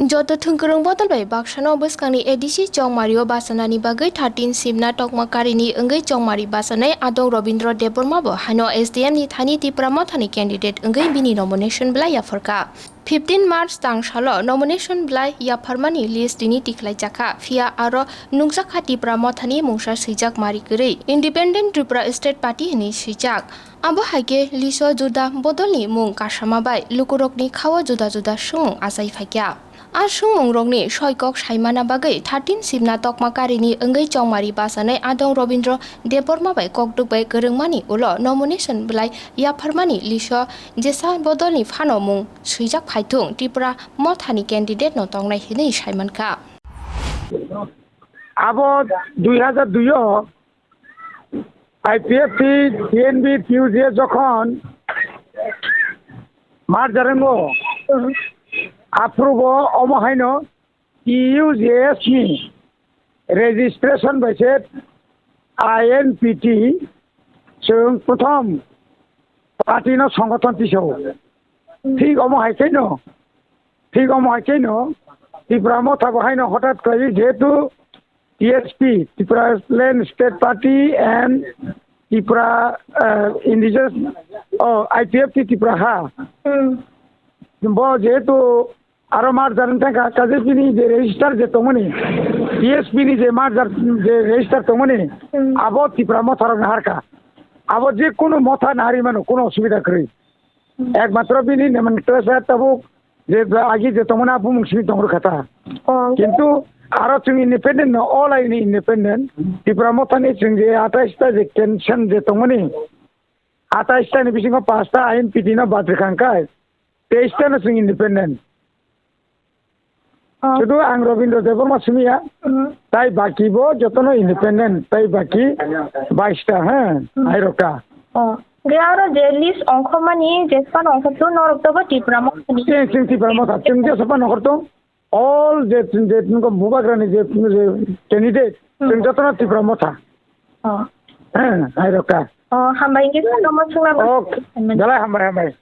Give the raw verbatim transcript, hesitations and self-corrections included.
Joto thwngkwrwng bodol bai baksano bwskangni A D C Chongmario bachanani bagwi thirteen Simna Tokma Karini wngwi Chongmari bachanai adong Robindra Debbarma bo haino S D M ni thani Tipra Mothani candidate wngwi bini nomination belai yapharkha. Fifteen March tang salo nomination belai yapharmani list tini tikhlaijakha, phiya aro nukjakha Tipra Mothani mungsa swijak mari kwrwi Independent Tripura State Party hinwi swijak. Abo hai khe liso juda bodolni mung kasama bai lukurokni khao juda juda swngmung achai phaikha. A swngmungrokni soi kok saimana bagwi thirteen Simna Tokma Karini wngwi Chongmari bachanai adong Robindra Debbarma bai kokduk bai kwrwngmani ulo nomination belai yapharmani liso jesa bodolni phano mung swijak phaithung Tipra Mothani candidate no tongnai hinwi saimankha. Abo dui hajar dui o I P F T, T N B, T U J jokhon merger wngo, aphuru bo omo haino T U J S ni registration bai se I N P T chwng prothom party no songothon tisao. Thik omo hai khe no, thik omo hai khe no, Tipra Motha bo haino hothat khlaiwi jehetu T S P, Tipra Land State Party and Tipra, uh, Indigenous, oh, I P F T Tipra ha. Hmm. Bo jehetu aro merger wng thangkha, kaje bini je register je tongmani, T S P ni je merger je register tongmani, Hmm. Abo Tipra Motha rok naharkha. Abo je kunu motha nahari mano, kunu osubida kwrwi. Hmm. Ekmatro bini nomenclature tabuk je agi je tongmani a bumung simi tong rwkha ta. Oh. Kintu aro chwng independent no, all are independent. Tipra Motha ni chwng je atais ta je tension je tongmani, atais ta ni bisingo pasta I N P T no bad rwkha hwnkhe, teis ta no chwng independent. Oh. Sudu ang Robindra Debbarma simiya, Hmm. Tai baki bo jotono independent, tai baki bais ta, ha, Hmm. Hai rok ta. Oh. Ge aro je list ongkhormani, jespan ongkhortu norok to bo Tipra Motha ni. Chwng, chwng Tipra Motha, chwng jespan ongkhortu, all je, je nungkha bubagrani je, je candidate, Hmm. Chwng jotono Tipra Motha. Oh. Ha, hai rok ta. Oh, hambai hwnkhe sir, nomo swngna ba-, Ok, hambai. Belai hambai, hambai.